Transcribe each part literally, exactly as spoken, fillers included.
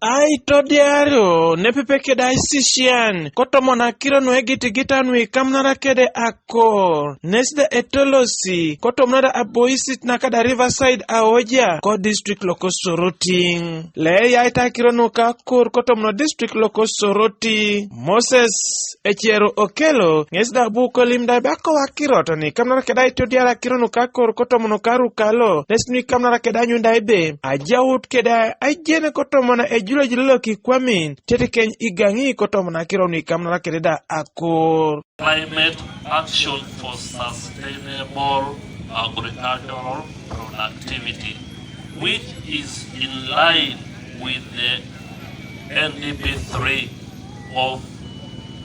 Aitodiario nepepe kede aisisian kotomon akiro nuegitigita nuikamnara kede akor nesida etolosi kotomon da aboisit nakada Riverside aoja ko district loko Soroti. Leyaita akiro nuka akor kotomon district loko Soroti, Moses Echero Okelo ŋes da abu kolim da ebe akowa akirot nuikamnara kede aitodiar akiro nuka akor kotomon karukalo nes nuikamnara kede anyun da ebe ajaut kede aijene kotomon ejulejule lokikwamin tetekeny igaŋi kotomon akiro nuikamnara kede da akor. Climate Action for Sustainable Agricultural Productivity, which is in line with the N D P three of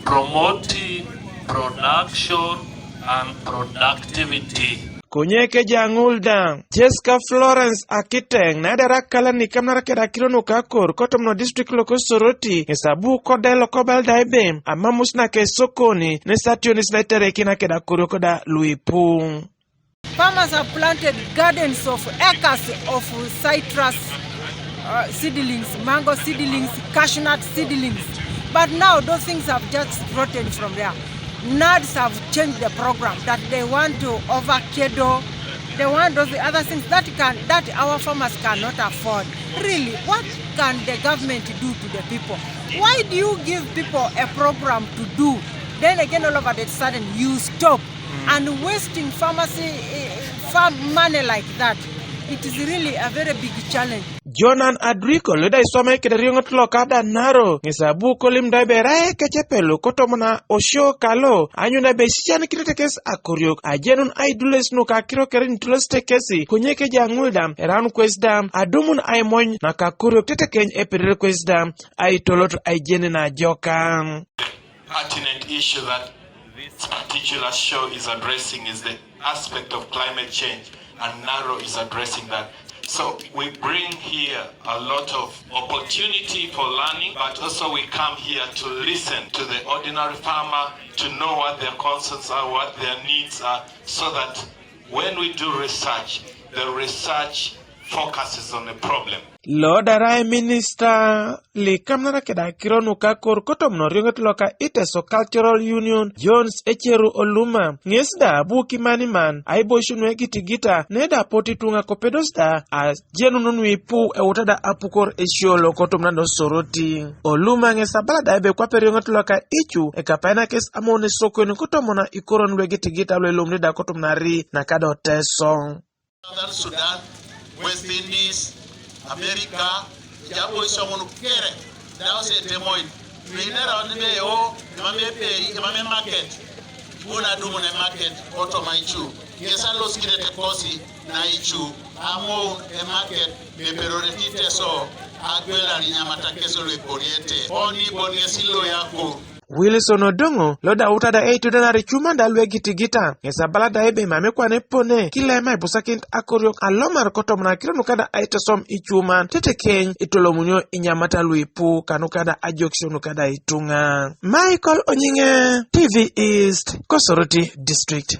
promoting production and productivity. Konye ke jaŋul da, Jessica Florence Akiteŋ, na dera kalan ni kamnara keda kiro nuka akor kotomon district loko Soroti, esabu kode lokobal da ebe amamus na ke sokoni ne sationis na iterekina keda koro koda luipu. Farmers have planted gardens of acres of citrus uh, seedlings, mango seedlings, cashew nut seedlings. But now those things have just rotten from there. NADS have changed the program that they want to overkill. They want those other things that can that our farmers cannot afford. Really, what can the government do to the people? Why do you give people a program to do? Then again, all of a sudden, you stop and wasting pharmacy eh, farm money like that. It is really a very big challenge. Jonan Adriko leda iswama kede riŋot loka da Naro, ŋes abu kolim da ebe rae kece pelu kotomon osio kalo anyun da ebe sisian kitetekes akoriok ajenun aidules nuka akiro kere nitulos tekesi konye ke jaŋul da eraun kwes da adumun aimony naka akoriok tetekeny epedere kwes da aitolot aijene na joka. Pertinent issue that this particular show is addressing is the aspect of climate change, and Naro is addressing that. So we bring here a lot of opportunity for learning, but also we come here to listen to the ordinary farmer, to know what their concerns are, what their needs are, so that when we do research, the research focuses on a problem. Lo da rae minista likamnara keda akiro nuka akor kotomon riŋet loka Iteso Cultural Union, Jones Echeru Oluma, ŋes da abu kimaniman aiboisio nuegitigita neda apot ituŋa kopedos da ajenun nuipu euta da apukor esio lo kotomon da Soroti. Oluma ŋes abala da ebe kwape riŋet loka Icu ekapainakes amoun esokoni kotomon ikoron luegitigita luelomuni da kotomon ri nakada Oteso. Southern Sudan, West Indies, America, jabo isoŋun kere, daus etemoit, nuinera nibe o, emame pei, emame market, buna dumu ne market, otoma Icu, kesa los kide tekosi na Icu, amoun e market, beperoreti Teso, agwelari nyamata keso lueporiete, oni bon ŋesi loyaku. Wilson Odongo, lo da uta da eitudanari cuman da luegitigita, ŋes abala da ebe mame kwane pone, kila ema ibusakinit akoriok alomar kotomon akiro nuka da aitosom icuman, tetekeny itolomunio inyamata luipu, kanuka da ajokisio nuka da ituŋa. Michael Onyiŋe, T V East, Kosoroti District.